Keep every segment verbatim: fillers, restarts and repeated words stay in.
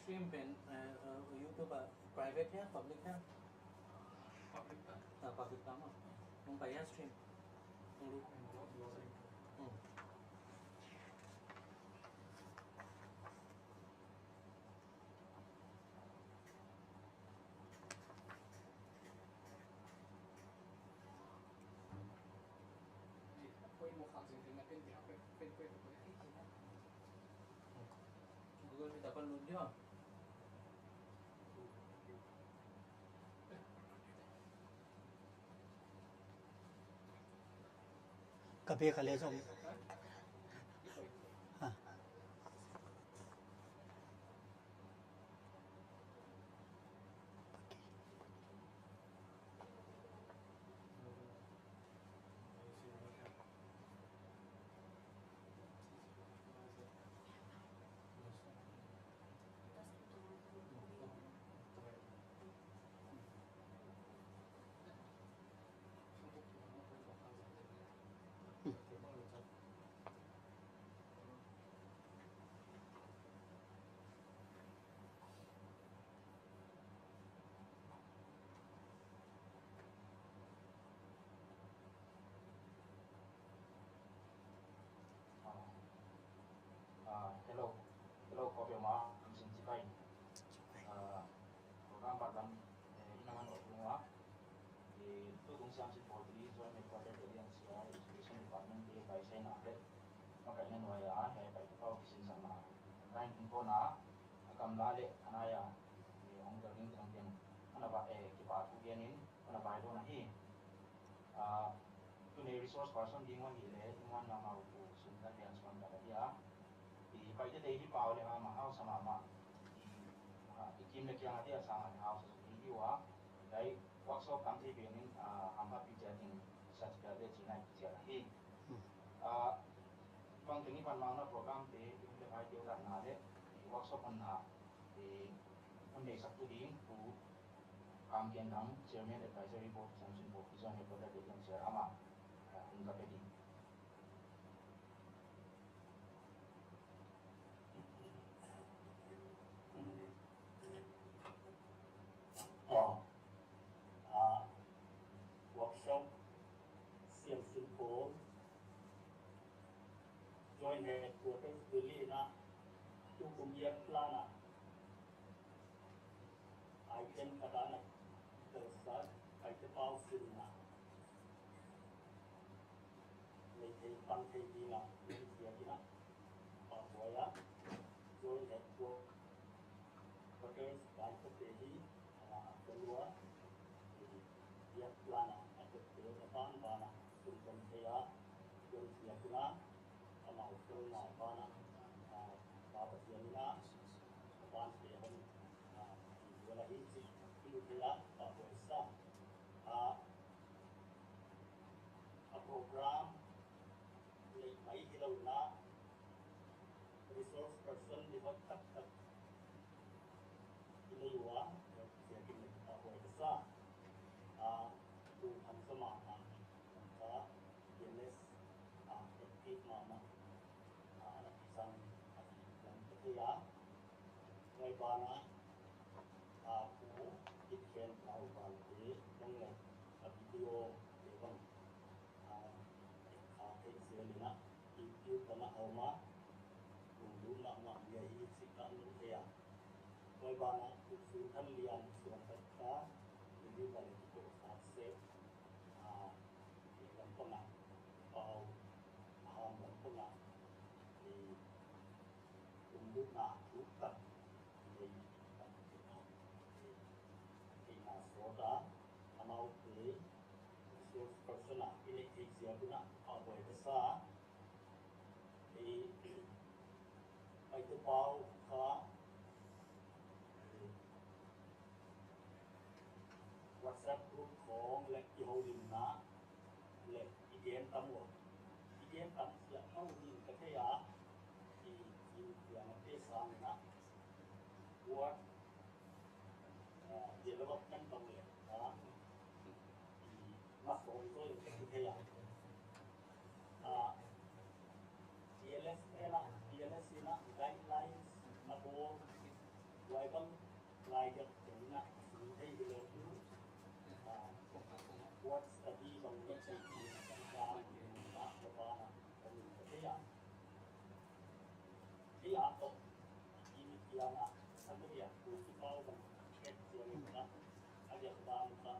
Stream pen, eh, eh, YouTube ah private hia, public hia? Public ta. Ah, public ta maw. Hong pai hia stream? Hong lut. Hmm. Google Meet ah kon lut dia. Ka bek a leh zong. Ha. Ah, ah, hello. Hello, ko pe ma, Vincent Chibai. Ah, program ba dan, eh, ina man o tunga. Eh, tu tung siam sin forty, Joint Headquarter Delhi N C R, Education Department, eh, bai sai na le. Maka ina nuai a, eh, bai tu pau kisin sang na. Bai tung ko na, a kam la le, ana ya, eh, hong ka ring tang teng. Ana ba, eh, kipa tu gen in, ana bai do na hi. Ah, tuni resource person ding ua hileh, i muan mahmah uh Sunthang Liansuan ka hia. I Paite te hi pau le a mahmah, hausa mahmah. I, ah, i kim le kiang a te a sang a hausa suk hi ua. Dai workshop tam thei pen in, ah, hamphatpih chiat in, sa chiat le chihna i chiat hi. Hmm. Ah, bang teng i pan mang na program te, i hun le pai te u dan na le, i workshop hon na, i hun le sak tu ding, u Kam Kian Dang, Chairman Advisory Board, Sanction Board, Vision Headquarter, Delhi N C R amah, ah, hon ka pe ding. Oh. Ah, workshop, siam sin ko, Joint Headquarters Delhi na, tu kum year plan a. Item khat ana, Paite sa, Paite pau sinna. Nei thei pan thei ding a, sia ding a. Pa buai a, Joint Headquarters Paite te hi, a, a kon ua, i, year plan a, a te te a ban ban a, sun kon thei a, kon sia ding a, amau kon na ban a, a, Pa Pathian in a, a ban te hon, a, i, wala hi, i, i, i, a, Pa buai sa. A, a program, leh mai hilou na, resource person di hot tak tak. I leh ua, sia kim le ka buai ka sa. Ah, tu tham sa mahmah, ka P L S, ah, active mahmah. Ah, ana kisan, ah, lam ka thei a. Ngai ban a, ah, ku, it ken lau ban te, dong le, ah, video, te bang. Ah, kha thei zel in a, YouTube ah na a om a, lunglut mahmah mi ahi chih ka mu thei a. Huai ban ah, Pu Sunthanliansuan kha, Delhi ah leh kitoh kha seh, ah, i lam pang a, pau, ham lam pang a, i, lunglut na, lunglut tak, i, i, i, i, na sawt a, amaute, resource person a, i neih theih ziak un a, a buai ka sa. I, Paite pau kha, i, WhatsApp group khong leh i houlimna leh i gen tam ua. I gen tam ziak houlim ka thei a, i, i, i, a te sang na. Word, ah, development tawh leh, ah, i, na sawm zaw in ka thei a. Ah, P L S in a, P L S in a guidelines a bawl, Huai bang lai deuh tengin a, sum thei hilou tu. Ah, word study bang ni chi, ah, ah, ah, ah, ah, ah, ah, toh, i mi kiang a, a lu ya, ku ki pau bang, et chiang in ka, a liak bang ka,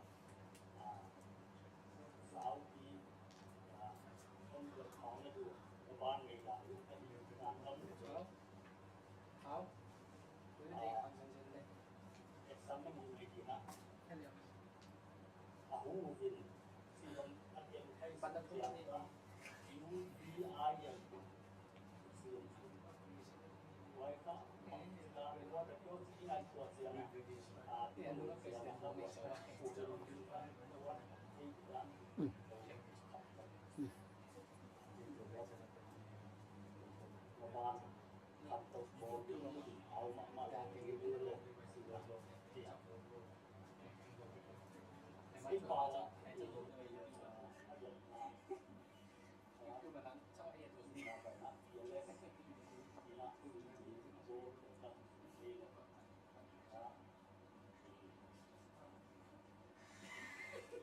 ah, sau ki, ah, kon ko khong na du, ko ban ngei la, lu ka ni, na, na, How? Exam ni mi kina. Hello. Ahu vin. Silom atem kai. But the phone ni. U V I N. Silom. Wai ka. Ka wa da kyo si na kyo si na. Ah, yeah, no, no, no, no.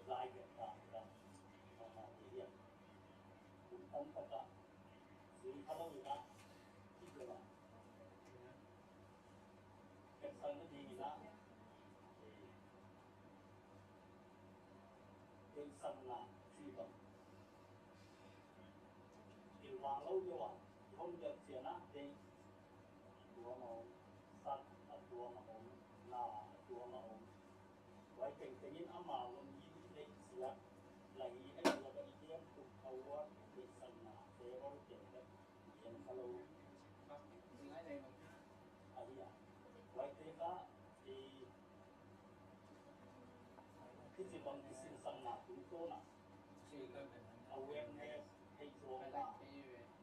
Lai deuh ta, ta, ta, ta, ta, ta. Kum tam tak a, sum kha lou in a, i deuh a. Ken sang na ding in a, eh, ken sang na, si bang. Pilvang lou deuh a, i hon deuh chiang a, dei. A tuam a om, sak a tuam a om, na a tuam a om. Huai tengteng in amau lom i dih leh chiat, la hi a i lak a i diam tuk a uar, dei sang na, te or teng leh, i en kha lou. Ahi a. Huai te kha, i, kichi bang kisinsakna tungtawn a. Awareness, theih zawkna.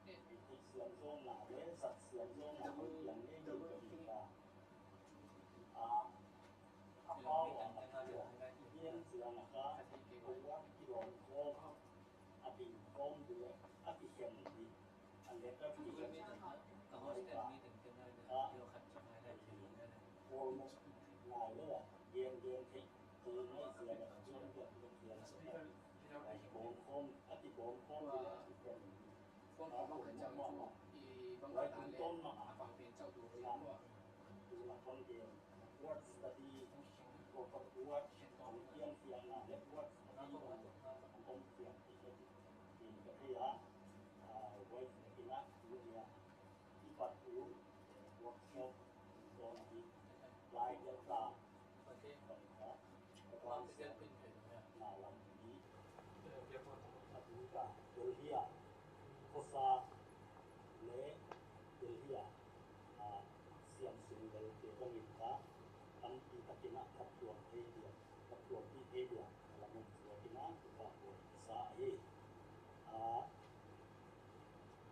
Theih siam zawkna, leh zat siam zawkna, hon piang ngei ngei ka hi ka. A, a pau a, a pau a. Hian chiang a ka, a uar kilawm khawm, a ding khawm deuh, a kikhen deuh. A letter ki ka hostel meeting te ngai le, kilo khat chu ngai le, kilo ngai le. Almost ngai lou a, gen gen thei, gen ngai sia le, gen gen gen sia le. Ai bawm khawm, a ti bawm khawm, a ti khawm. Phone khawm bang khat chau chu, i bang khat le, a pang pen chau tu sia lua. Tu la phone gen. Word study, proper word, ang pian pian na, leh word study, ang kong pian pian, pian ka thei a, ah, word study na, tu nia, i pat u, workshop, tu na hi, lai deuh ta, bang ka, ka bang siam, na lam hi, a tu ka, Delhi a, khosa, leh Delhi a, ah, siamsin bel te bang in ka, tampi takin a phattuam thei dia, phattuam thei dia, a la mun suak in a, ka buat ka sa hi. Ah,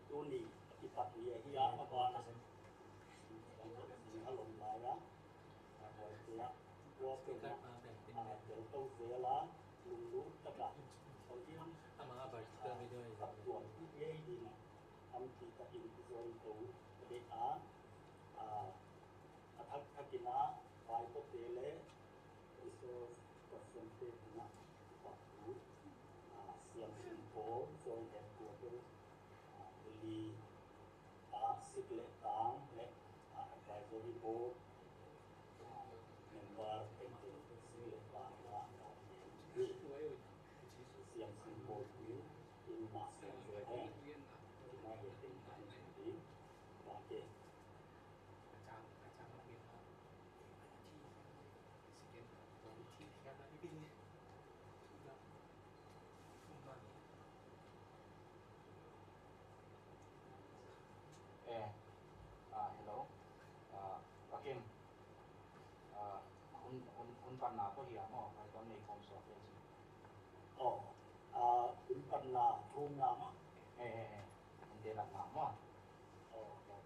tuni, a kipat ni ahi a, a ban a, a lom lai a, a buai te a, buai te a, a, tel tou zel a, lunglut tak a, kon in, a, phattuam thei dia, tampi takin i join tou ka deih a, ah, a thak thak in a, Bible te leh resource person te in a, kipak thu, ah, Siamsin Pawl, Joint Headquarter, ah, Delhi, ah, Sikh leh Tang leh, ah, Advisory Board, ah, member, tengteng Sikh leh Tang, ah, ah, Siamsin Pawl, in, in master, eh, in a, eh, tengteng, eh, ba ke. Eh, ah, hello. Ah, Akin. Ah, hun, hun, hun panna toh hiam maw, ai kon nei khawm suak le chi. Oh, ah, hun panna thumna maw. Eh, eh, eh. Hun delakna maw. Oh, oh.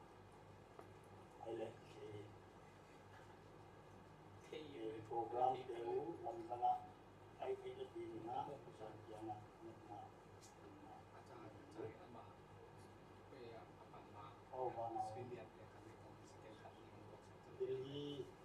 Ai le, eh. Thei, eh, program te uh lamdang a, ai thei na ding in a, Pathian kiang a, na, na, na. Acha, acha, ama. Pe, a, a, ama. Oh, ba na. Sui lian te kan ni kong si ke khat ni kong sa. Delhi.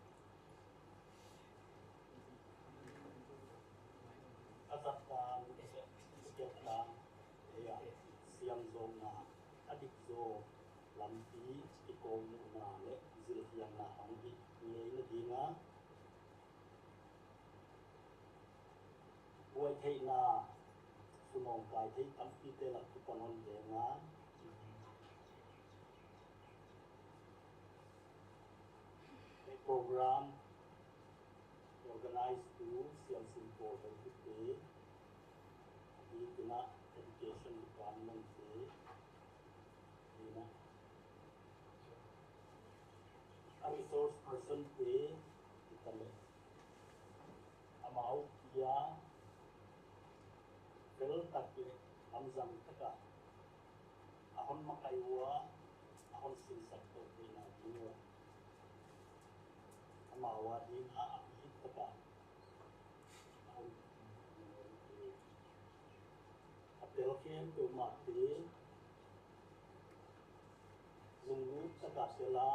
A zat dan, a zat dan, ei a, siam zawkna, a dik zaw, lampi, kikomuhna leh zilhiamna hong hih ngeina ding a, buaitheihna, sunawm kai thei tampite lak kipan hon veng a, ei program organize tu siamsin pawl hoihite, a dikin a education department te, a resource person te, i tam e. Amau kia fel tak leh lamzang taka a hon makai ua, a hon sinsak toh theihna ding ua, amau a ding a a bit taka a hon, a tel khempeuhmahte lunglut taka tel a,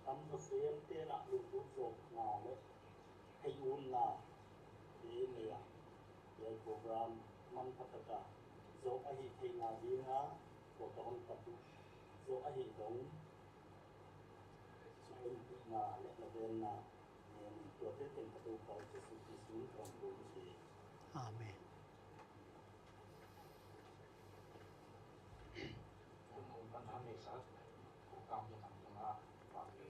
tam nasemte'n a lunglut zawkna leh theih utna te nei a, hiai program manpha taka zoh ahih theihna ding a, tua ka hon pat uh, zoh ahih dong, sukhumpihna leh lavenna nei in, tuate teng ka Toupa Jesu Khrist min in ka hon ko hi. Amen. Kum, kum kan han nei sa, kum kam ni kan kum a, pa ni.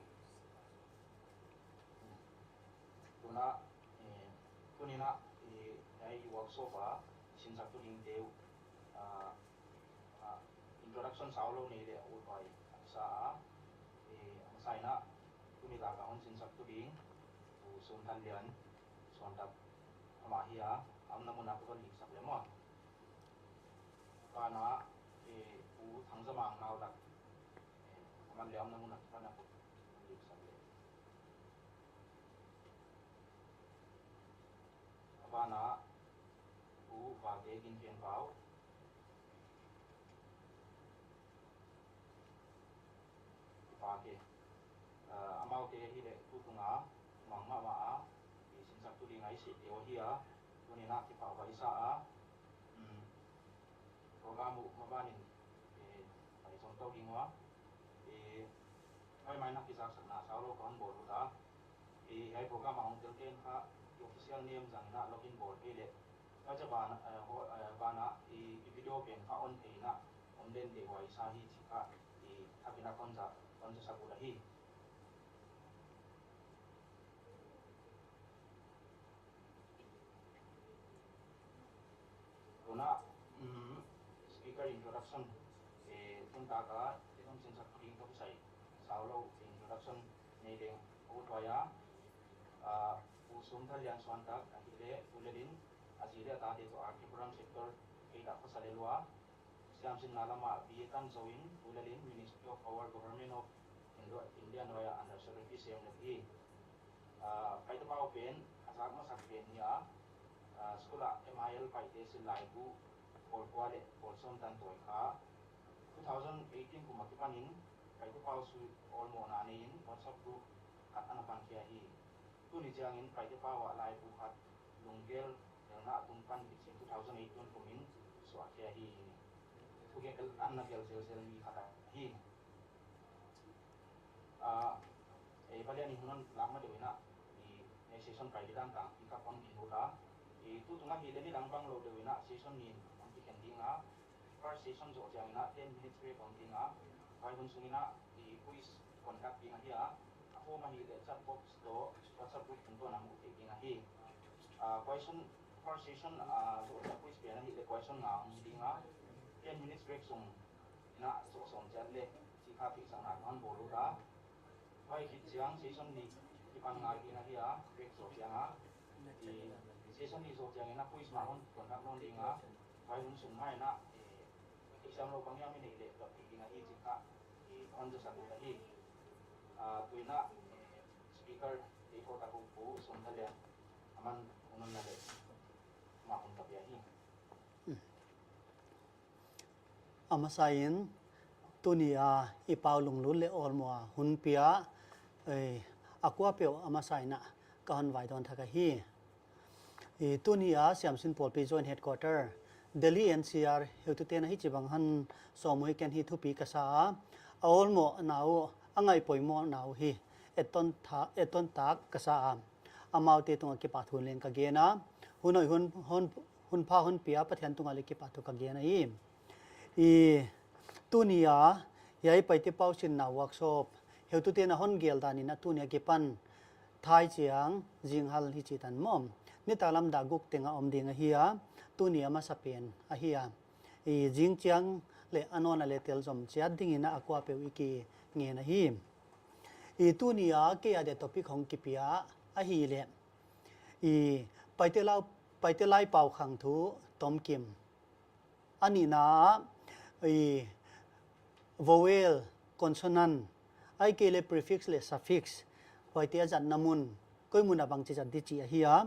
Tuna, eh, tuni in a, eh, hiai workshop a, sinsaktu dingte uh, ah, ah, introduction saulou nei leh ut huai sa a, eh, a masa in a, tuni tak a hon sinsaktu ding, Pu Sumthanlian Suantak amah hi a, a omna mun a ka hon lik sak leh maw. Ban ah, eh, Pu Thangzamang Naudak, eh, aman leh a omna mun a ka hon lik sak leh. A ban ah, Pu Vate Ginfianpau. Vate. Ah, amaute hi leh tutung a, mang mahmah a, i sinsaktu ding a i sih te uh ahi a, tuni in a kipahhuai sa a, um, program uh maban in, eh, pai zom tou ding ua, eh, hoih mai in a kizaksakna saulou ka hon bawl uh ta. Eh, hiai program a hong telte'n kha, i official name zang in a login bawl kei leh. Huaiziak ban, eh, ho-, eh, ban ah, i, i video pen kha on thei in a, om den te huai sa hi chih kha, i, thak in a kon za, kon za sak ut ahi. Tuna, mm, speaker introduction, eh, tun tak a, eh, hon sinsaktu ding toh kisai saulou introduction nei leng ut huai a, ah, Pu Sumthanlian Suantak ahihleh, tulel in, a zi leh a tate toh R K Puram sector eight ah khosa lel ua, siamsinna lam ah B A tan zou in, tulel in Ministry of Power, Government of Indo-, India nuai ah Under Secretary sem lel hi. Ah, Paite pau pen, a zak masak pen hi a, ah, school ah M I L Paite sil laibu, pawl kua leh pawl sawm tan tawi kha, two thousand eighteen kum akipan in, Paite pau sui awlmohna nei in WhatsApp group khat ana pan khia hi. Tuni chiang in Paite pau ah laibu khat, Lunggel Gelna Tung Pan kichi in two thousand eighteen kum in suah khia hi. Thugel ana gel zelzel mi khat ahi. Ah, eh, Palian in hun hon lak ma deuh in a, i, eh, session pai di dan tangpi khat hon gen ut a. I, tutung ahihleh nidang banglou deuh in a session nih hon kikhen ding a. First session zoh chiang in a ten minutes break om ding a. Huai hun sung in a, i, quiz conduct ding ahi a. A form ahihleh chat box toh WhatsApp group tungtawn a mu thei ding ahi. Ah, question, first session, ah, zoh chiang quiz pen ahihleh question nga om ding a. Ten minutes break sung in a zoh sawm chiat leh chih kha theihsakna ka hon bawl ut a. Huai khit chiang session nih kipan ngai ding ahi a, break zoh chiang a. I session nih zoh chiang in a quiz mah hon conduct nawn ding a. Huai hun sung mah in a, eh, exam lou bang hiam i neih leh dot theih ding ahi chih kha, eh, hon zasak ut ahi. Ah, tu in a, eh, speaker, eh, kho ta hu Pu Sum Tha Lian, aman hun hon na leh, amah hon ka pia hi. A masa in, tuni a i pau lunglut leh awlmoh a hun pia, eh, a kuapeuh a masa in a ka hon vaidawn thak ahi. I tuni a Siamsin Pawlpi Joint Headquarter, Delhi N C R, heutute'n a hichibang hon sawm uh hi ken hi thupi ka sa a, a awlmohna uh, a ngaihpoimohna uh hi, etton tha-, etton tak ka sa a, amaute tungah kipahthu leng ka gen a, hun hoih hun, hun, hun pha hon pia Pathian tungah leh kipahthu ka gen ahi. I tuni a, hiai Paite pau sinna workshop, heutute'n a hon gelh dan in a tuni a kipan, thai chiang, zinghal hichi tan maw. Nitaklam dak guk teng a om ding ahi a, tuni a masa pen ahi a. I zing chiang leh a nawn a leh tel zom chiat ding in a kuapeuh i kingen ahi. I tuni a kei a dia topic hong kipia ahihleh, i Paite lau, Paite lai pau khang thu tomkim. A nihna ah, i vowel, consonant, ahihkeileh prefix leh suffix, huaite a zatna mun, koi mun a bangchi zat di chih ahi a.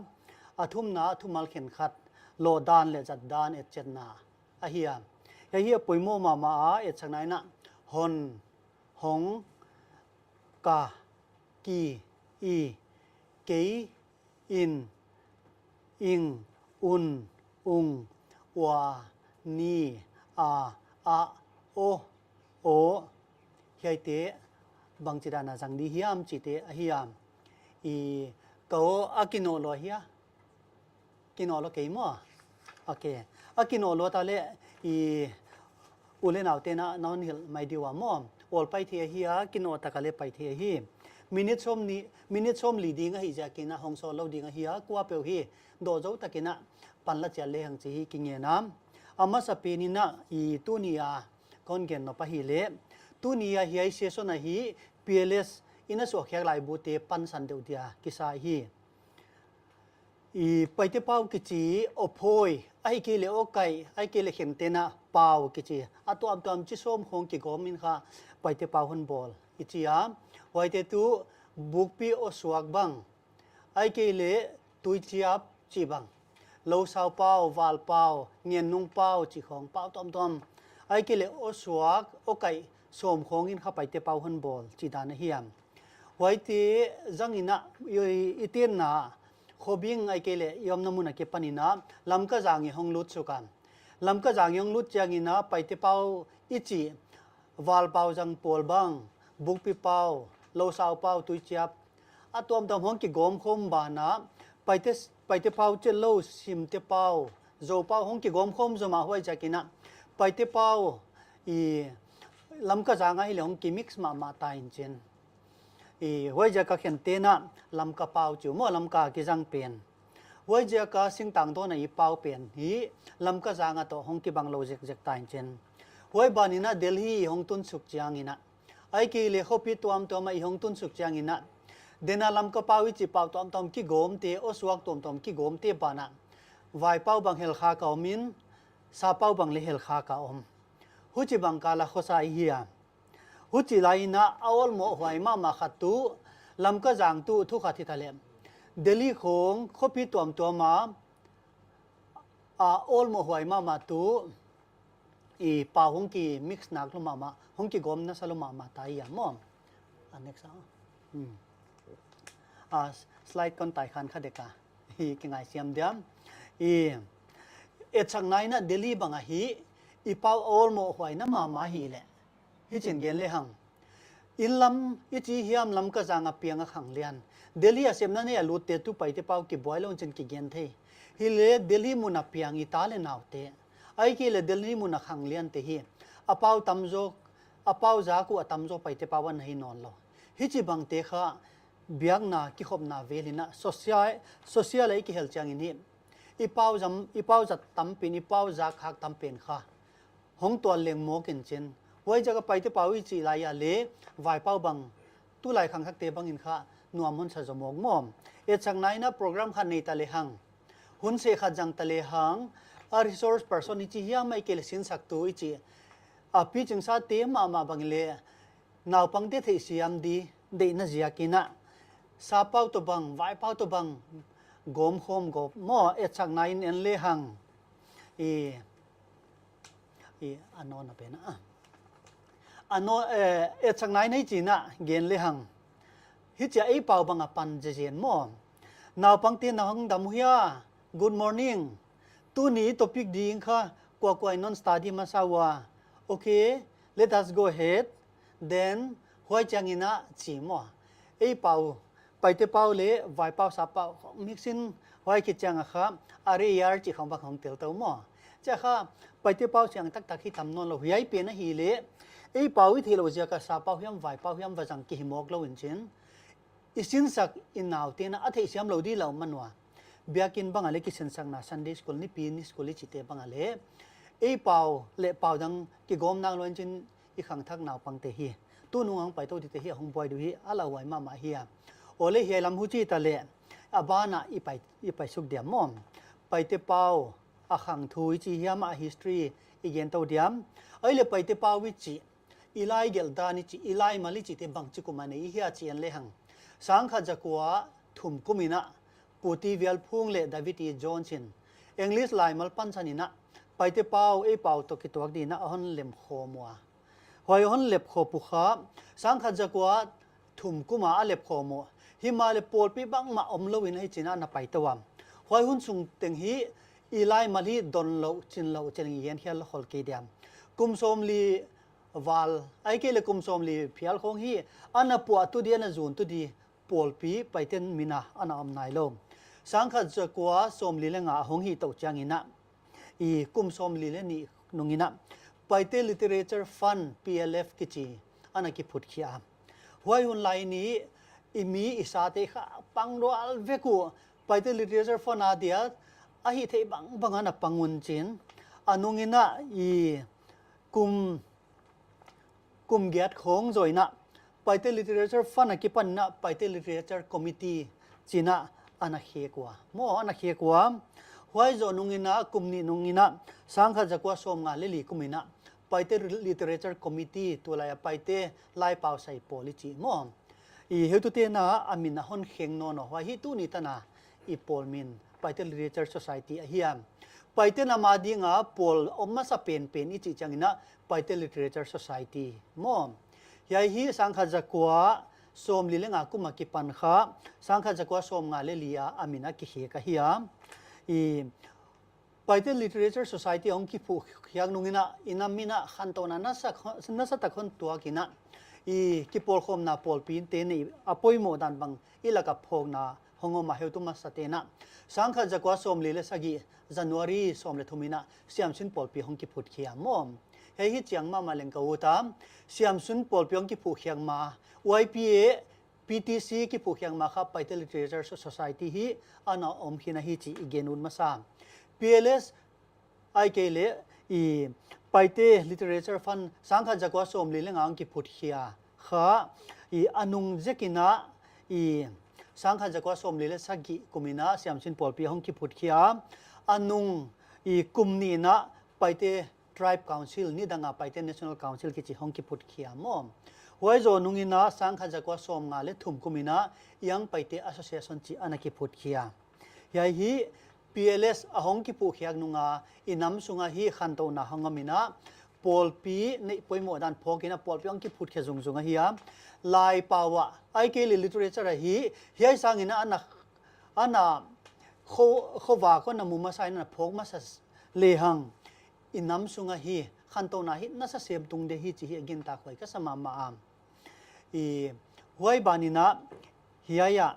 A thumna, thumal khenkhat, loh dan leh zat dan etchetna ahi a. Hiai hi a poimoh mahmah a, etsakna in a, hon, hong, ka, ki, i, kei, in, ing, un, ung, ua, ni, a, ah, aw, aw, hiaite bangchi dan a zang di hiam chihte ahi a. I, ka aw a kinoh lou hia? Kinoh lou kei maw? Ok. A kinoh lou ta leh i u leh naute na, na hon hilh mai di ua maw. Awl pai thei ahi a, kinoh tak a leh pai thei ahi. Minute sawmnih, minute sawmli ding ahih ziakin a hong sawl lou ding ahi a, kuapeuh hi doh zou takin a pan la chiat lehang chih hi kingen a. A masa pen in a i tuni a kon gen nop ahihleh, tuni a hiai session a hi P L S in a suahkhiak laibute pansan deuh dia kisa hi. I Paite pau kichi, aw phawi, ahihkeileh aw kaih, ahihkeileh khente'n a pau kichi, a tuamtuam chi sawm khawng kigawm in kha Paite pau hon bawl i chi a. Huaite tuh bukpi aw suak bang, ahihkeileh tuichiap chih bang, lousau pau, val pau, ngennung pau chih khawng, pau tuamtuam, ahihkeileh aw suak, aw kaih sawm khawng in kha Paite pau hon bawl chih dan ahi a. Huaite zang in a, i, i tenna, khobing ahihkeileh i omna mun a kipan in a, Lamka zang i hong lut suk a. Lamka zang i hong lut chiang in a, Paite pau i chih, val pau zang pawl bang, bukpi pau, lousau pau, tuichiap, a tuamtuam hong kigawm khawm banah, Paite, Paite pau chet lou, Simte pau, Zou pau hong kigawm khawm zomah huaiziakin a, Paite pau, i Lamka zang ahihleh hong kimix mahmah ta in chin. I huaiziak a khente'n a Lamka pau chi uh maw, Lamka kizang pen. Huaiziak a singtang dawn a i pau pen hi Lamka zang a toh hong kibang lou zekzek ta in chin. Huai ban in a Delhi i hong tun suk chiang in a, ahihkeileh khopi tuamtuam a i hong tun suk chiang in a, den a Lamka pau i chih pau tuamtuam kigawmte, aw suak tuamtuam kigawmte banah, vai pau bang hel khak a om in, sa pau bang leh hel khak a om. Huchibang kal a khosa i hi a. Huchi lai in a, a awlmoh huai mahmah khat tuh, Lamka zang tuh thu khat hita leh, Delhi khawng khopi tuamtuam a, a awlmoh huai mahmah tuh, i pau hong kimix nak lou mahmah, hong kigawm nasa lou mahmah ta i a maw. A next a. Hmm. A slide kon tai khan kha dek a. Hi kingaisiam diam. I, etsakna in a Delhi bang a hi, i pau awlmoh huaina mahmah hileh, hichin gen lehang. Inn lam i chi hiam, Lamka zang a piang a khanglian. Delhi a sepna nei a lutte tuh Paite pau kibuai lou in chin kigen thei. Hileh Delhi mun a piang i ta leh naute, ahihkeileh Delhi mun a khangliante hi, a pau tamzaw, a pau zak uh a tamzaw Paite pau ana hi nawn lou. Hichibangte kha biakna kikhopna vel in a, social, social a i kihel chiang in hi, i pau zam, i pau zat tam pen, i pau zak khak tam pen kha hong tual leng mawk in chin. Huaiziak a Paite pau i chih lai a leh, vai pau bang tulai khangthakte bangin kha nuam hon sa zaw mawk maw. Etsakna in a program khat nei ta lehang, hun seh khat zang ta lehang, a resource person i chi hiam ahihkeileh sinsaktu i chi, a pichingsate mahmah bang leh naupangte theihsiam di deihna ziakin a, sappau toh bang, vaipau toh bang gawmkhawm gawp maw, etsakna in en lehang. I, i, a nawn a pen a. A nawn, eh, etsakna in hichi'n a gen lehang. Hichia ei pau bang a pan zezen maw. Naupangte na hong dam uh hia? Good morning. Tuni topic ding kha kuakua'n hon study masa ua. Okay, let us go ahead. Then, huai chiangin a chi maw. Ei pau, Paite pau leh vaipau sappau mix in huai khit chiang a kha, are yar chi khong bang hong tel tou maw. Chia kha, Paite pau chiang taktak hi tam nawnlou, hiai pen ahihleh, ei pau i theihlouh ziak a sappau hiam vaipau hiam va zang kihih mawk lou in chin. I sinsak i naute'n a theihsiam lou di lou man ua. Biakin bang a leh kisinsakna Sunday school, nipi ni school i chihte bang a leh, ei pau leh pau dang kigawm nawnlou in chin, i khangthak naupangte hi. Tunung a hong pai tou dingte hi a hong buai di uh hi, a lauhuai mahmah hi a. Awle hiai lam huchi ta leh, a ban a i pai, i pai suk diam maw. Paite pau a khang thu i chi hiam a history i gen tou diam. Ahihleh Paite pau i chi, i laigelhdan i chi, i laimal i chihte bangchi kum a nei i hia chi en lehang. Sangkhat zakua thum kum in a, Pu T. Vialphung leh David E. Jones in, English laimal pansan in a, Paite pau, ei pau toh kituak dingin a hon lemkhawm ua. Huai hon lepkhawm uh kha, sangkhat zakua thum kum a a lepkhawm uh. Himahleh pawlpi bangmah omlou in hichi'n a na pai tou a. Huai hun sung teng hi, i laimal hi donlou, chinlou, chin ngen hial khol kei diam. Kum sawmli val, ahihkeileh kum sawmli phial khong hi, ana puahtu di, ana zuntu di, pawlpi Paite'n min a ana om nailou. Sangkhat zakua sawmli leh nga hong hih tou chiangin a, i kum sawmli leh nih nung in a, Paite Literature Fund, P L F kichi, ana kiphut khia. Huai hun lai in i mi i sate kha pang lual vek uh, Paite Literature Fund a dia, a hihtheih bangbang ana pang un chin. A nung in a i kum kum giat khong zoh in a, Paite Literature Fund a kipan in a, Paite Literature Committee chi'n a ana khek ua. Maw ana khek ua. Huai zoh nung in a, kum nih nung in a, sangkhat zakua sawmnga leh li kum in a, Paite Literature Committee, tulai a Paite Laipau Saipawl i chi maw. I heutute'n a min a hon kheng nawn uh. Huai hi tuni tan a i pawl min, Paite Literature Society ahi a. Paite nam a ding a pawl om masa penpen i chih chiangin a, Paite Literature Society maw. Hiai hi sangkhat zakua sawmli leh nga kum a kipan kha, sangkhat zakua sawmnga leh li a a min a kikhek ahi a. I Paite Literature Society hong kiphuh khiak nung in a, i nam in a khantouhna nasa, nasatak hon tuak in a, i kipawlkhawmna pawlpi te nei a poimoh dan bang i lak a phawkna hong om a, heutu masate'n a, sangkhat zakua sawmli leh sagih January sawm leh thum in a Siamsin pawlpi hong kiphut khia maw. Hiai hi chiang mahmah leng ka ut a, Siamsin pawlpi hong kiphuh khiak ma, Y P A, P T C kiphuh khiak ma kha Paite Literature So-, Society hi ana om khin ahi chih i gen ut masa. P L S ahihkeileh i Paite Literature Fund sangkhat zakua sawmli leh nga hong kiphut khia kha, i a nung zek in a, i sangkhat zakua sawmli leh sagih kum in a Siamsin pawlpi hong kiphut khia. A nung i kum nih in a Paite Tribe Council, nidang a Paite National Council kichi hong kiphut khia maw. Huai zoh nung in a sangkhat zakua sawmnga leh thum kum in a Young Paite Association chih ana kiphut khia. Hiai hi P L S a hong kiphuh khiak nung a i nam sung a hi khantouhna hong om in a, pawlpi neih poimoh dan phawk in a pawlpi hong kiphut khia zungzung ahi a. Laipau a, ahihkeileh literature a hi, hiai sang in a ana, ana kho, khovak a ana mu masa in a phawk masa lehang, i nam sung a hi khantouhna hi nasa sem tung di hi chih hi a gintak huai ka sa mahmah a. I huai ban in a hiai a,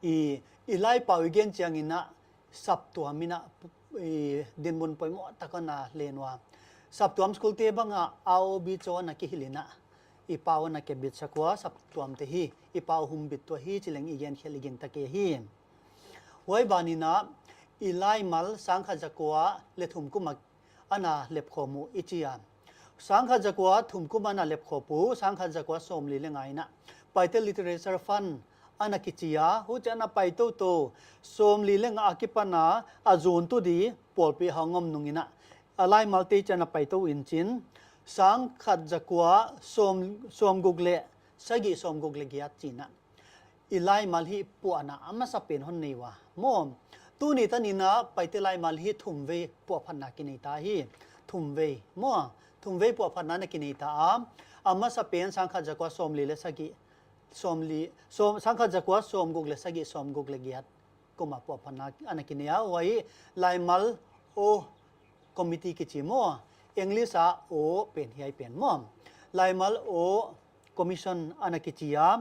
i, i Laipau i gen chiang in a saptuam in a, i dinmun poimoh tak ana len ua. Saptuam school te bang a A O B cho ana kihilh in a, i pau ana kibit sak ua, saptuam te hi i pau humbit tuah hi chi leng i gen khial i gintak ahi. Huai ban in a i laimal sangkhat zakua leh thum kum a ana lepkhawm uh i chi a. Sangkhat zakua thum kum a na lepkhop uh, sangkhat zakua sawmli leh nga in a Paite Literature Fund ana kichi a, huchi a na pai toutou, sawmli leh nga akipan a a zuntu di pawlpi hong om nung in a, a laimalte chiang a na pai tou in chin, sangkhat zakua sawm, sawmguk leh sagih, sawmguk leh giat chi'n a i laimal hi puahna a masa pen hon nei ua maw. Tuni tan in a Paite laimal hi thumvei puahphatna kinei ta hi. Thumvei maw. Thumvei puahphatna ana kinei ta a. A masa pen sangkhat zakua sawmli leh sagih, sawmli, sawm, sangkhat zakua sawmguk leh sagih, sawmguk leh giat kum a puahphatna ana kinei a. Huai laimal aw committee kichi maw. English a aw pen hiai pen maw. Laimal aw commission ana kichi a.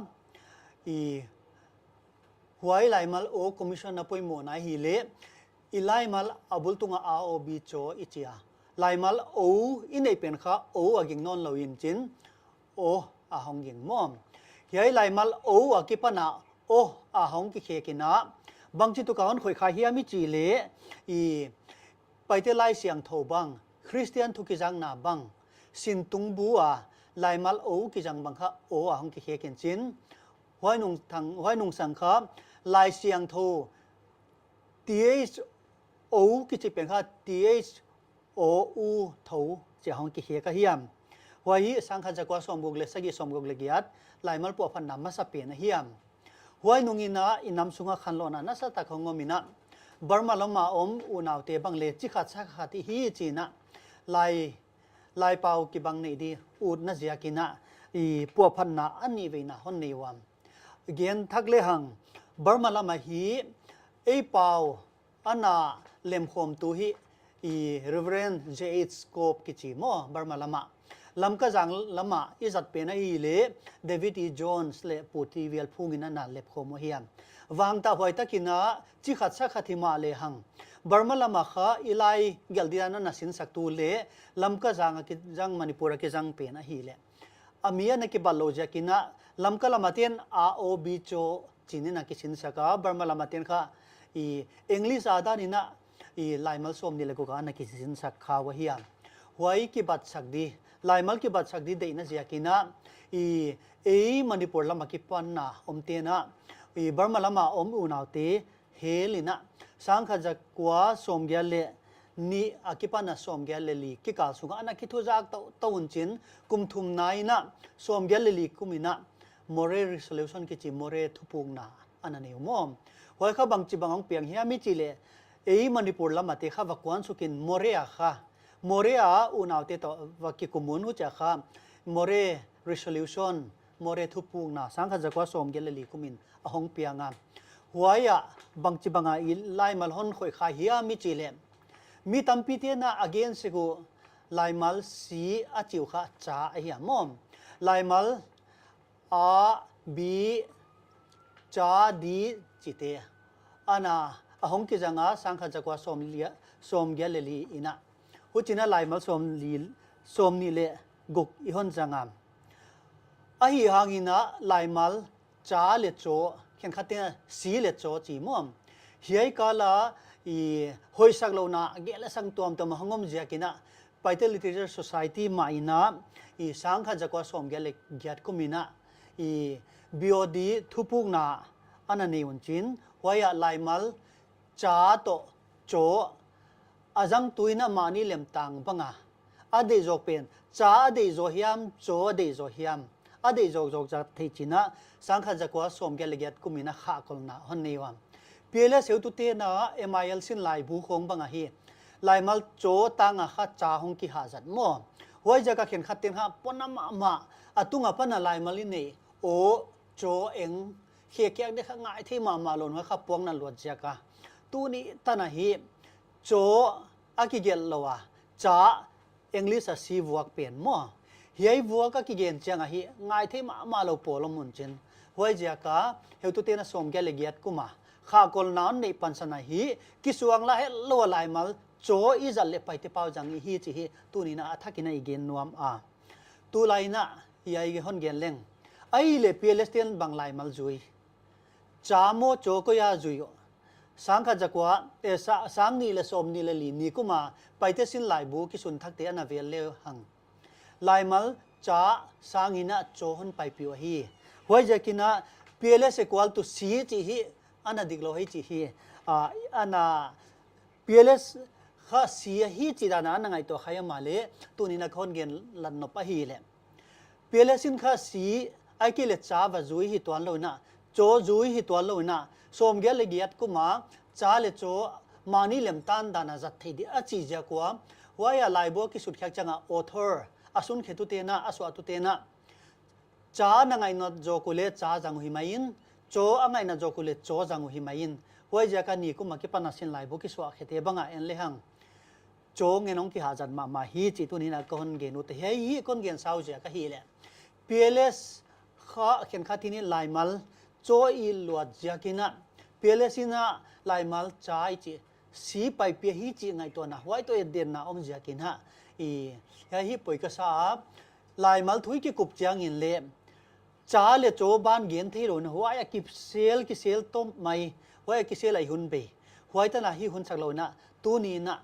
I, huai laimal aw commission a poimohna hi leh, i laimal a bul tung a aw bi chaw i chi a. Laimal aw i neih pen kha aw a ging nawn lou in chin, aw a hong ging maw. Hiai laimal aw akipan a aw a hong kikhek in a, bangchituk a hon khoih kha hiam i chih leh, i Paite Laisiangthou bang, Christian thu kizangna bang, sin tung bu a laimal aw kizang bang kha aw a hong kikhek in chin, huai nung thang, huai nung sang kha Laisiangthou, T H O kichi pen kha T H O U thou chi a hong kikhek a hiam. Huai hi sangkhat zakua sawmguk leh sagih, sawmguk leh giat laimal puahphatna masa pen a hiam. Huai nung in a i nam sung a khanlouhna nasatak hong om in a, Burma lam a om unaute bang leh chi khat sa khat i hi chi'n a, lai, laipau kibang neih di utna ziak in a, i puahphatna a nihveina hon nei ua. Gen thak lehang, Burma lam a hi ei pau ana lemkhawmtu hi i Reverend J H Cope kichi maw, Burma lam a. Lamka zang lam a i zat pen ahih leh David E. Jones leh Pu T. Vial Phung in ana lepkhawm uh hiam. Vangtah huai tak in a chi khat sa khat hi mah lehang, Burma lam a kha i lai gelh di dan ana sinsaktu leh Lamka zang a kizang, Manipur a kizang pen ahih leh, a mi ana kibat lou ziak in a, Lamka lam a te'n aw bi chaw chi'n in a kisinsak a, Burma lam a te'n kha i English a dan in a i laimal sawmnih leh guk a ana kisinsak kha ua hiam. Huai kibatsak di, laimal kibatsak di deihna ziak in a, i ei Manipur lam a kipan a omte'n a, i Burma lam a om unaute hel in a, sangkhat zakua sawmgiat leh nih akipan a sawmgiat leh li kikal sung a ana kithuzak tou, tou un chin, kum thumna in a sawmgiat leh li kum in a Moreh Resolution kichi Moreh thupukna ana nei uh maw. Huai kha bangchibang hong piang hiam i chih leh, ei Manipur lam a te kha va kuansuk in Moreh a kha, Moreh a unaute toh va kikum un, huchi a kha Moreh Resolution, Moreh thupukna sangkhat zakua sawmgiat leh li kum in a hong piang a. Huai ah bangchibang a i laimal hon khoih kha hiam i chih leh, mi tampi te'n a gen sek uh, laimal C a chi uh kha cha ahi a maw. Laimal A, B, cha, D chihte ana a hong kizang a, sangkhat zakua sawmli, sawmgiat leh li in a. Huchi'n a laimal sawmli, sawmnih leh guk i hon zang a. Ahihhang in a laimal cha leh chaw, khenkhat te'n C leh chaw chi maw. Hiai kal a i hoihsak louhna gelh leh sang tuamtuam a hong om ziak in a, Paite Literature Society mah in a, i sangkhat zakua sawmgiat leh giat kum in a, i B O D thupukna ana nei un chin, huai ah laimal cha toh chaw a zangtu in a mahni lemtang bang a, a deih zawk pen, cha a deih zaw hiam, chaw a deih zaw hiam, a deih zawkzawk zat theih chi'n a, sangkhat zakua sawmgiat leh giat kum in a khahkholhna hon nei ua. P L S heutute'n a M I L sin laibu khong bang ahi. Laimal chaw tang a kha cha hong kihahzat maw. Huaiziak a khenkhat te'n kha pon a mahmah, a tung a pan a laimal i neih aw, chaw, eng, khe kiak dek kha ngaihthei mahmah lou in, huai kha puakna luat ziak a. Tuni tan a hi chaw a kigelh lou a, cha, English a C vuak pen maw. Hiai vuak a kigen chiang a hi ngaihthei mahmah lou pawl om un chin. Huaiziak a heutute'n a sawmgiat leh giat kum a khahkholhna hon neih pansan a hi, kisuang la hetlou a laimal chaw i zat leh Paite pau zang i hi chih hi tuni in a thak in a i gen nuam a. Tulai in a hiai hon gen leng, ahihleh P L S te'n bang laimal zui? Cha maw chaw, koi a zui uh? Sangkhat zakua, eh, sa-, sangnih leh sawmnih leh li ni kum a Paite sin laibu kisun thakte ana vel lehang, laimal cha sangin a chaw hon paipih uh ahi. Huaiziakin a P L S equal to C chih hi ana diklou hi chih hi. Ah, ana P L S kha C ahi chih dan a ana ngaihtuah kha hiam mahleh, tuni'n a kon gen lat nop ahihleh, P L S in kha C, ahihkeileh cha va zui hi tuanlou in a, chaw zui hi tuanlou in a, sawmgiat leh giat kum a cha leh chaw mahni lemtan dan a zat theih di a chih ziak ua, huai a laibu a kisutkhiak chiang a author, a sunkhatute'n a, a suahtute'n a, cha na ngaihna zawk uleh cha zang uh himai in, chaw a ngaihna zawk uleh chaw zang uh himai in. Huaiziak a ni kum a kipan a sin laibu kisuahkhete bang a en lehang, chaw ngen hong kihahzat mahmah hi chih tuni'n a kon gen ut ahi. Hiai hi kon gen sau ziak ahihleh, P L S kha khenkhat in laimal chaw i luat ziakin a, P L S in a laimal cha i chih, C paipih hi chih ngaihtuahna, huai toh etdenna om ziakin a, i, hiai hi poi ka sa a, laimal thu i kikup chiangin leh, cha leh chaw ban gen theilou in a, huai a kisel, kisel tawm mai, huai a kisel a i hun bei. Huai tan a hi hun sak lou in a, tuni'n a,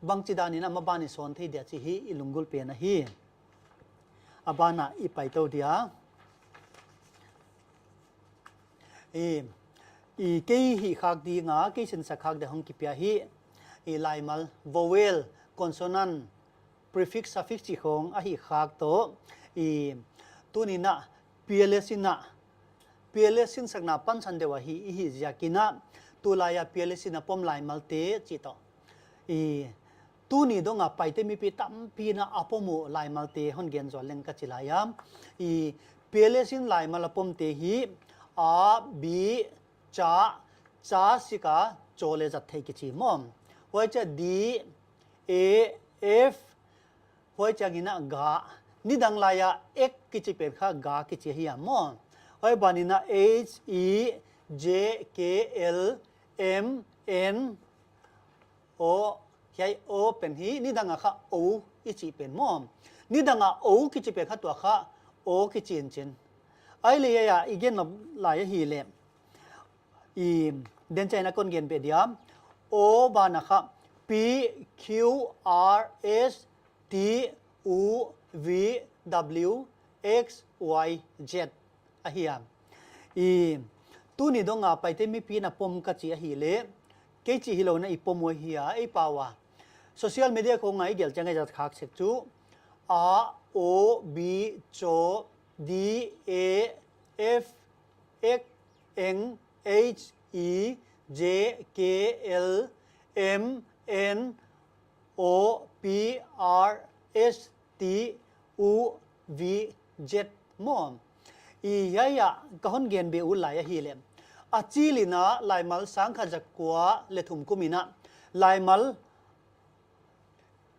bangchidan in a maban i sawn thei dia chih hi i lunggulh pen ahi. A ban a i pai tou dia. I, i kei hihkhak ding a, kei sinsak khak dia hong kipia hi. I laimal, vowel, consonant, prefix, suffix chih khong a hihkhak toh. I, tuni'n a, P L S in a, P L S sinsakna pansan deuh ahi, i hih ziakin a, tulai a P L S in a pom laimalte chih toh. I, tuni dong a Paite mipi tampi'n a pom uh laimalte hon gen zual leng ka chi lai a. I, P L S in laimal a pomte hi, a, b, cha, cha sik a chaw leh zat theih kichi maw. Huai chiah D, E, F, huai chiangin a ga. Nidang lai a ek kichi pen kha ga kichi ahi a maw. Huai ban in a H, E, J, K, L, M, N, O, hiai O pen hi, nidang a kha O i chih pen maw. Nidang a O kichi pen kha tua kha O kichi in chin. Ahihleh hiai a i gen nop lai ahihleh, i, den chiah in a kon gen beh dia. O ban a kha P, Q, R, S, T, U, V, W, X, Y, Z ahi a. I, tuni dong a Paite mipi'n a pom ka chi ahihleh, kei chih hilou in a i pom uh ahi a, ei pau a. Social media khong a i gelh chiang a i zat khak sek chu, A, O, B, chaw, D, E, F, X, N, H, E, J, K, L, M, N, O, P, R, S, T, U, V, Z maw. I, hiai a ka hon gen beh uh lai ahihleh, a chil in a laimal sangkhat zakua leh thum kum in a laimal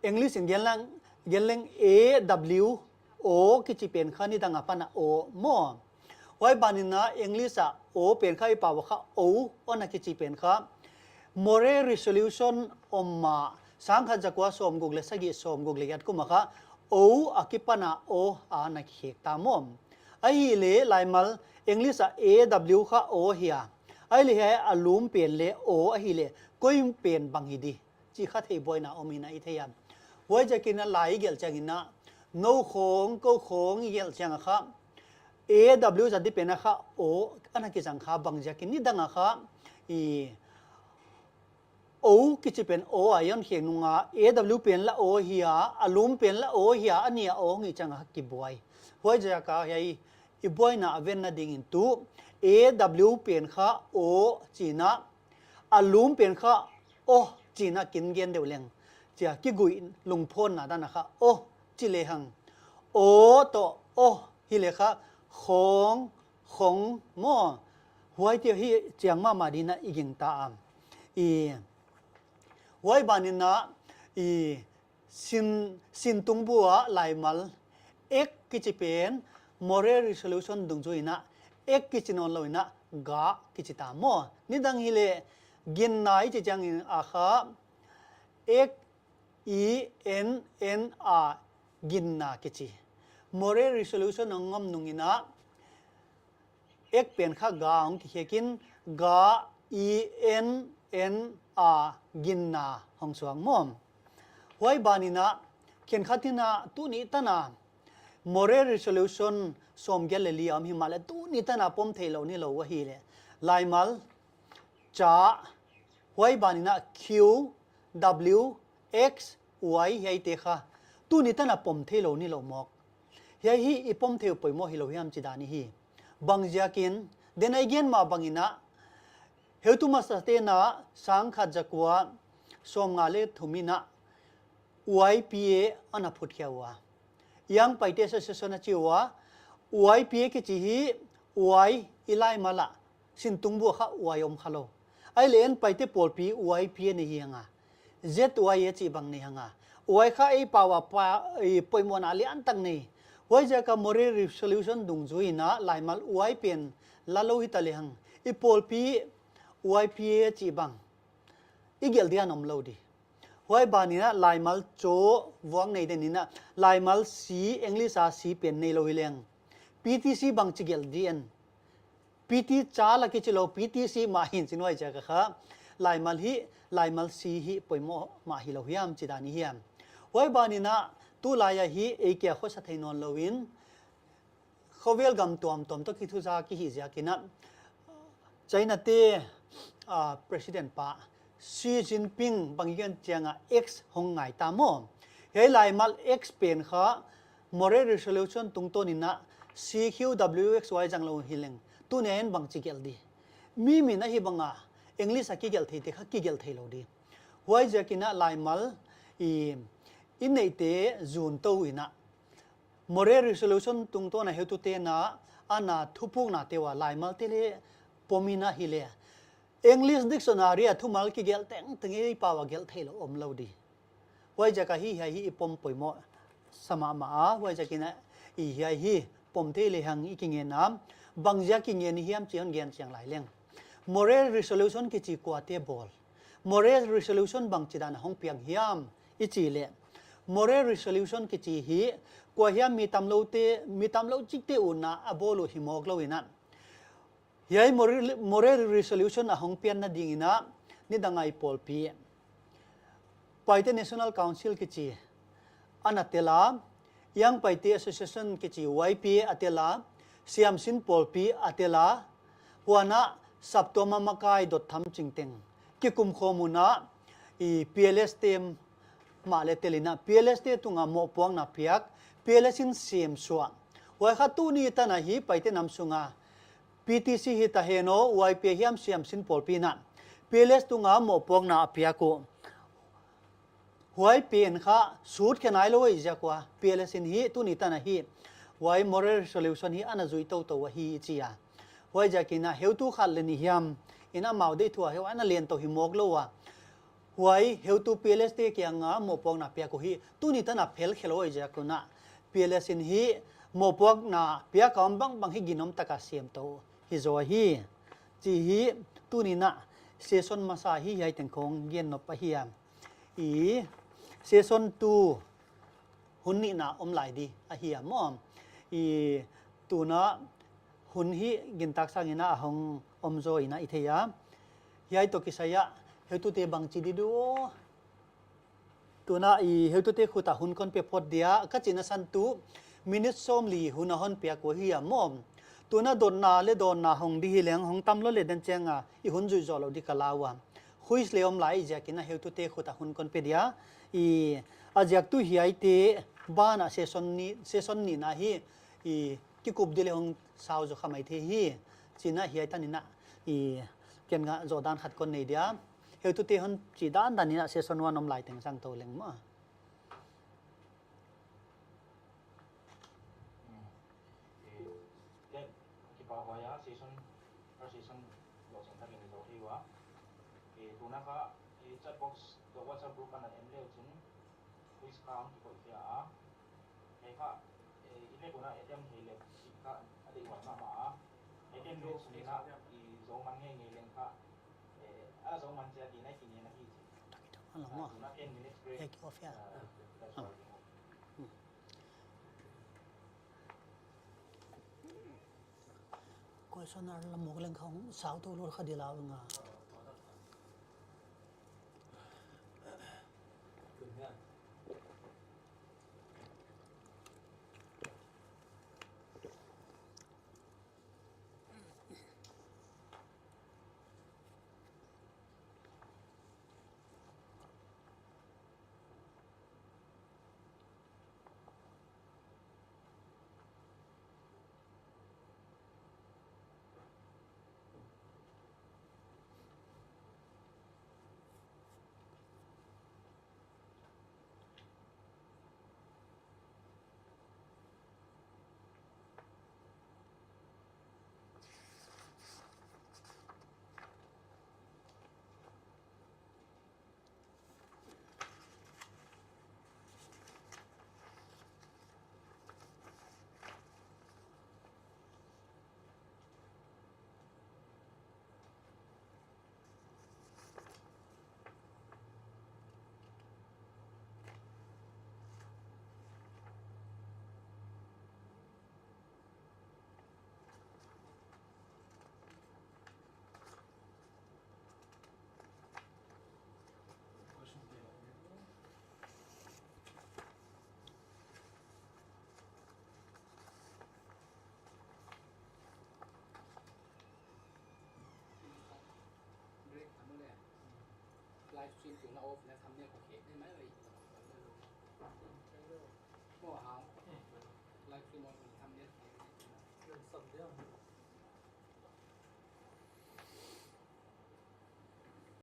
English in gen leng, gen leng A W O kichi pen kha nidang a pan a O maw. Huai ban in a English a O pen kha i pau a kha O ana kichi pen kha Murray resolution om a, sangkhat zakua sawmguk leh sagih, sawmguk leh giat kum a kha O a kipan a O ana kikhek ta maw. Ahihleh laimal English a A W kha O ahi a. Ahihleh hiai a lum pen leh O ahihleh koi pen bang hi di chih kha theibuaina om in a i thei a. Huaiziakin a lai i gelh chiang in a, nou khong, kou khong i gelh chiang a kha, A W zat di pen a kha O ana kizang kha bangziakin nidang a kha, i, O kichi pen O a i hon khek nung a, A W pen la O ahi a, a lum pen la O ahi a, a nih a O hong hih chiang a kha kibuai. Huaiziak a hiai i buaina a venna ding in tu, A W pen kha O chi in a, a lum pen kha O chi in a kin gen deuh leng, chia kiguih lungphonna dan a kha O chi lehang, O toh O hi leh kha khong, khong maw. Huaite hi chiang mahmah di in a i gingta a. I, huai ban in a, i, sin, sin tung bu a laimal X kichi pen Murray resolution dungzui in a X kichi nawnlou in a ga kichi ta maw. Nidang hileh ginna i chih chiang in a kha X E N N A, ginna kichi. Murray resolution a ngam nung in a X pen kha ga hong kikhek in, ga, E N N A, ginna hong suak maw. Huai ban in a khenkhat in a tuni tan a Moreh resolution sawmgiat leh li a om himahleh tuni tan a pom theilou nilou ahi leh. Laimal, cha, huai ban in a Q, W, X, Y hiaite kha tuni tan a pom theilou nilou mawk. Hiai hi i pom thei uh poimoh hilou hiam chi dan ahi. Bangziakin, den a i gen mah bang in a, heutu masate'n a sangkhat zakua sawmnga leh thum in a Y P A ana phut khia ua. Young Paite Association a chi ua, Y P A kichi hi Y i laimal a, sin tung bua kha Y om kha lou. Ahihleh en Paite pawlpi Y P A nei hi hang a. Z Y A chih bang nei hang a. Y kha ei pau a pa, i poimohna liantak nei. Huaiziak a Moreh resolution dungzui in a laimal Y pen la lou hita lehang, i pawlpi Y P A chih bang i gelh di'n om lou di. Huai ban in a laimal cho vuak nei den in a, laimal C, English a C pen neilou hileng, P T C bangchi gelh di en. P T cha la kichi lou, P T C mah hi'n chin huaiziak a kha. Laimal hi, laimal C hi poimoh mah hilou hiam chi dan ahi a. Huai ban in a, tulai a hi ei kia khosa thei nawnlou in, khovel gam tuamtuam toh kithuzak i hih ziak in a, China te, ah, President pa Xi Jinping bang i gen chiang a X hong ngai ta maw. Hiai laimal X pen kha Moreh resolution tungtawn in a C Q W X Y zang lou hileng, tuni a en bangchi gelh di. Mi min ahi bang a, English a kigelh theite kha kigelh theilou di. Huaiziak in a laimal i, i neihte zun tou in a, Moreh resolution tungtawn a heutute'n a, ana thupuknate ua laimalte leh pom in a hileh, English dictionary a thumal kigelh tengteng ei pau a gelh theilou om lou di. Huaiziak a hi, hiai hi i pom poimoh sa mahmah a, huaiziak in a, i hiai hi pom thei lehang i kingen a, bangziak kingen i hiam chih hon gen chiang lai leng. Moreh resolution kichi kuate bawl. Moreh resolution bangchi dan a hong piang hiam i chih leh, Moreh resolution kichi hi kua hiam mi tamloute, mi tamlou chikte utna a bawl uh hi mawk lou in a. Hiai Moreh, Moreh resolution a hong pianna ding in a, nidang a i pawlpi Paite National Council kichi ana tel a, Young Paite Association kichi Y P A a tel a, Siamsin pawlpi a tel a, huan a saptuam a makai dot tham chingteng kikum khawm un a, i P L S te mah leh tel in a, P L S te tung a mohpuakna piak, P L S in sem suah. Huai kha tuni tan a hi Paite nam sung a P T C hita hen aw, Y P A hiam Siamsin pawlpi in a P L S tung a mohpuakna a piak uh. Huai pen kha sut khe nailou ahih ziak ua, P L S in hi tuni tan a hi, huai Moreh resolution hi ana zui toutou ahi i chi a. Huaiziak in a heutu khat leh nih hiam in amau deih thu a heuh ana len tou hi mawk lou a. Huai heutu P L S te kiang a mohpuakna piak uh hi tuni tan a phel khe lou ahih ziak un a, P L S in hi mohpuakna piak a om bangbang hi ginom tak a sem tou hi zaw hi. Chih hi tuni in a session masa hi hiai teng khong gen nop ahi a. I session two hun nihna om lai di ahi a maw. I tuna hun hi gintak sang in a hong om zaw in a i thei a. Hiai toh kisai a heutute bangchi di uh. Tuna i heutute khut a hun kon pe phot dia, ka chihna san tu minute sawmli hun a hon piak uh ahi a maw. Tuna dotna leh dawnna hong di hileng hong tam lou leh den chiang a i hun zuih zoh lou di ka lau a. Quiz leh om lai ziak in a heutute khut a hun kon pe dia. I a ziak tu hiaite ban a session ni, session nihna hi i kikup di leh hong sau zaw kha mai thei hi. Chih in a hiai tan in a i ken ngah zoh dan khat kon nei dia. Heutute hon chih dandan in a session one om lai teng zang tou leng maw. Hmm. Eh, ken kipahhuai a session, first session lo seng takin i zo thei ua. Eh, tuna kha, eh, chat box toh WhatsApp group ana en leu chin, quiz kha hong kikoih khia a. Hiai kha, eh, i vek un a attempt thei leh, i kha a deihhuai mahmah a. Attempt leh sung in a, i zo man ngeingei leng kha, eh, a zo man chia di nai kini na hi chi. Takita, a lo maw. Ah, tuna ten minutes break. Ek off ya. Ah, that's all. Hmm. Questionnaire la mawk leng kha hong sau tou lou kha di lau nga. Live stream tun a off na, thumbnail kha khek ne mai lei. Mo hau. Live stream on thumbnail khek ne. Sam dia.